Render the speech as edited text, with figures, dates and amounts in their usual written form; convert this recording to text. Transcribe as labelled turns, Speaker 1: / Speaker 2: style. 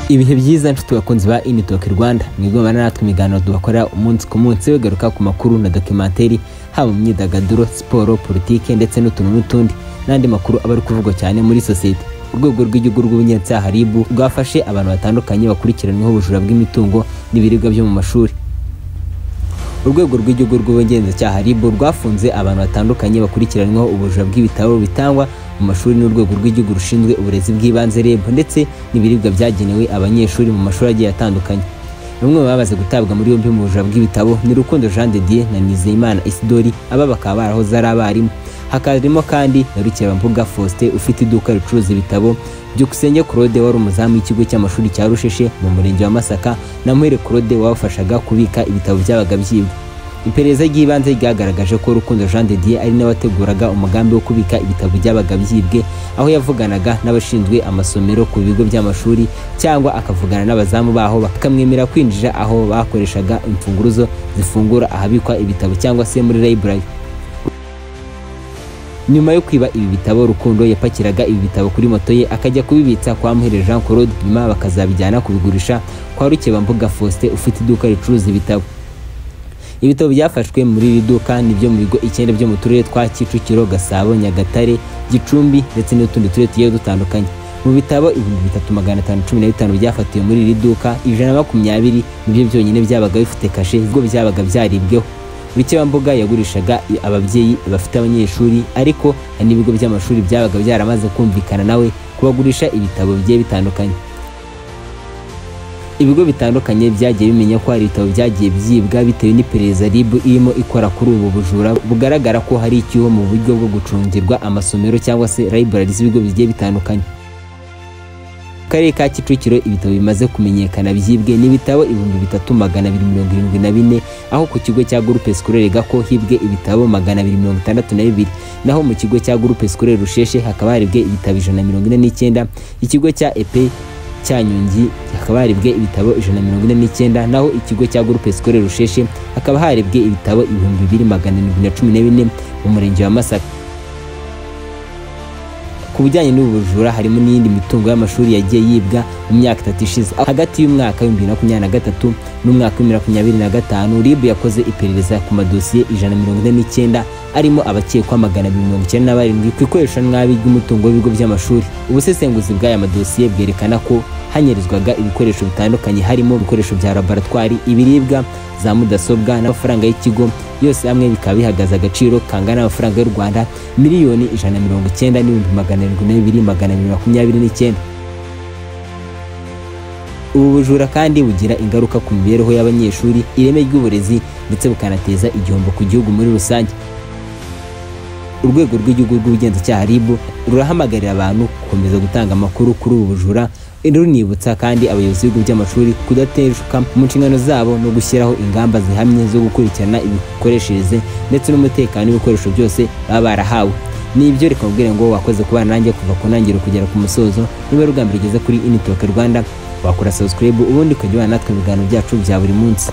Speaker 1: Ibihe byiza nshuti bakunzi ba Initoke Rwanda, mwigomana natwe imiganiro dubakorera umunsi ku munsi bigaruka ku makuru na documentary, haba mu myidagaduro, siporo, politike ndetse n'utuntu n'utundi n'andi makuru aba ari kuvugwa cyane muri sosiyete. Urwego rw'igihugu rw'ubugenzacyaha RIB rwafashe abantu batandukanye bakurikiranyweho ubujura bw'imitungo n'ibiribwa byo mu mashuri. Urwego rw'igihugu rw'ubugenzacyaha RIB rwafunze abantu batandukanye bakurikiranyweho ubujura bw'ibitabo bitangwa mu mashuri n'urwego rw'igihugu rushinzwe uburezi bw'ibanze REB ndetse n'ibiribwa byagenewe abanyeshuri mu mashuri agiye atandukanye. Bamwe mu bamaze gutabwa muri yombi mu bujura bw'ibitabo ni Rukundo Jean de Dieu na Nizeyimana Isidori, aba bakaba barahoze ari abarimu. Hakazimo kandi na Rukebambuga Faustin ufite iduka ricuruza ibitabo, Byukusenge Claude wari umuzamu w'ikigo cy'amashuri cya Rusheshe mu murenge wa Masaka na Muhere Claude wabafashaga kubika ibitabo byabaga byibwe. Iperereza ry'ibanze ryagaragaje ko Rukundo Jean de Dieu ari nawe wateguraga umugambi wo kubika ibitabo byabaga byibwe, aho yavuganaga n'abashinzwe amasomero ku bigo by'amashuri cyangwa akavugana n'abazamu baho bakamwemera kwinjira aho bakoreshaga imfunguzo zifungura ahabikwa ibitabo cyangwa se muri library. Nyuma yo kwiba ibi bitabo, Rukundo yapakiraga ibi bitabo kuri moto ye akajya kubibitsa kwa Muhere Jean Claude, nyuma bakazabijyana kubigurisha kwa Rukebambuga Faustin ufite iduka ricuruza ibitabo. Ibitabo byafashwe muri iri duka ni byo mu bigo 9 byo mu turere twa Kicukiro, Gasabo, Nyagatare, Gicumbi ndetse n'utundi turere tugiye dutandukanye. Mu bitabo 3515 byafatiwe muri iri duka, 120 nibyo byonyine byabaga bifite kashe ubwo byabaga byaribweho. Rukebambuga yagurishaga ababyeyi bafite abanyeshuri, ariko hari n'ibigo by'amashuri byabaga byaramaze kumvikana nawe kubagurisha ibitabo bigiye bitandukanye. Ibigo bitandukanye byagiye bimenya ko hari ibitabo byagiye byibwa bitewe n'iperereza RIB irimo ikora kuri ubu bujura, bugaragara ko hari icyuho mu buryo bwo gucungirwa amasomero cyangwa se library z'ibigo bigiye bitandukanye. Mu karere ka Kicukiro ibitabo bimaze kumenyekana byibwe ni ibitabo 3274, aho ku kigo cya Groupe Scolaire Gako hibwe ibitabo 262, naho mu kigo cya Groupe Scolaire Rusheshe hakaba haribwe ibitabo 149, ikigo cya EP Cyanyongi hakaba haribwe ibitabo 149, naho ikigo cya Groupe Scolaire Rusheshe hakaba haribwe ibitabo 2714 mu murenge wa Masaka. Ku bijyanye n'ubu bujura harimo n'iyindi mitungo y'amashuri yagiye yibwa mu myaka 3 ishize. Hagati y'umwaka wa 2023 n'umwaka wa 2025, RIB yakoze iperereza ku madosiye 149 arimo abakekwa 297 ku ikoresha nabi ry'umutungo w'ibigo by'amashuri. Ubusesenguzi bw'aya madosiye bwerekana ko hanyerezwaga ibikoresho bitandukanye harimo ibikoresho bya laboratwari, ibiribwa, za mudasobwa n'amafaranga y'ikigo, yose hamwe bikaba bihagaze agaciro kangana n'amafaranga y'u Rwanda 190,702,229. Ubu bujura kandi bugira ingaruka ku mibereho y'abanyeshuri, ireme ry'uburezi ndetse bukanateza igihombo ku gihugu muri rusange. Urwego rw'igihugu rw'ubugenzacyaha RIB rurahamagarira abantu gukomeza gutanga amakuru kuri ubu bujura, runibutsa kandi abayobozi b'ibigo by'amashuri kudateshuka mu nshingano zabo no gushyiraho ingamba zihamye zo gukurikirana imikoreshereze ndetse n'umutekano w'ibikoresho byose baba barahawe. Nibyo, reka mubwire ngo wakoze kubana nanjye kuva ku ntangiriro kugera ku musozo. Niba ari ubwa mbere ugeze kuri Initoke Rwanda, wakora subscribe ubundi ukajya ubana natwe mu biganiro byacu bya buri munsi.